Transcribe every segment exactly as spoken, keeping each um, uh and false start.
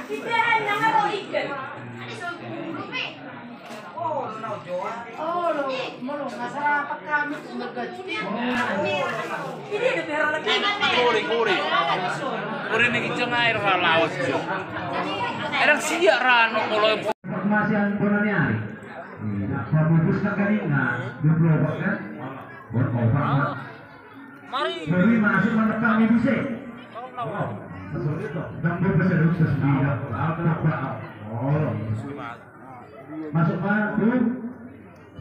Kuri, kuri. Kuri ni kijang air ha laos. Erang siak rano molo. Masih anak bona ni ari. Iya, pamupus na kaninga, dua puluh opat kan? Bon opat. Mari. Baru masuk menetap di buse. Dang berpeserut sesudah. Apa, apa? Oh. Masuk, Pak, tuh.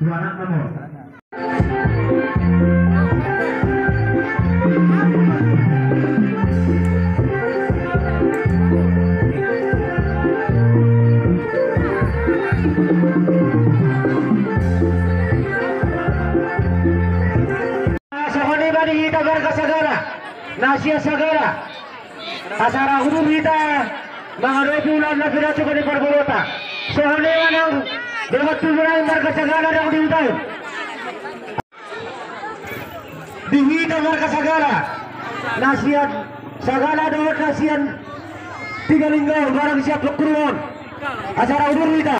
Dua anak nomor. Songon i ma di hita marga Sagala, na sian Sagala. Acara udur hita mangadopi ulaon na pinatupa ni parboruonta. Songon i ma nang dohot tuburan marga Sagala nang di huta on. Di hita marga Sagala, na sian Sagala dohot na sian Tiga Lingga, barang siap pekruon. Acara udur hita.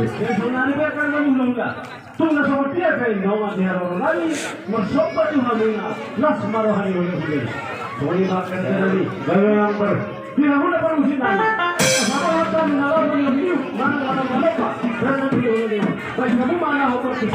Jadi sonari be kan kami hulahula. Tung na songon dia pe inongan ni haroro nami, marsomba tu hamuna, las ma roha ni hulahula. Songon i ma angka dangka nami. Baik, Bang Ber. Di hamuna parmusik nami. Sama hata ni na laho ni Om Liu, manang manang manopa. Dan nanti hulahula. Baik, kamu mana hobi?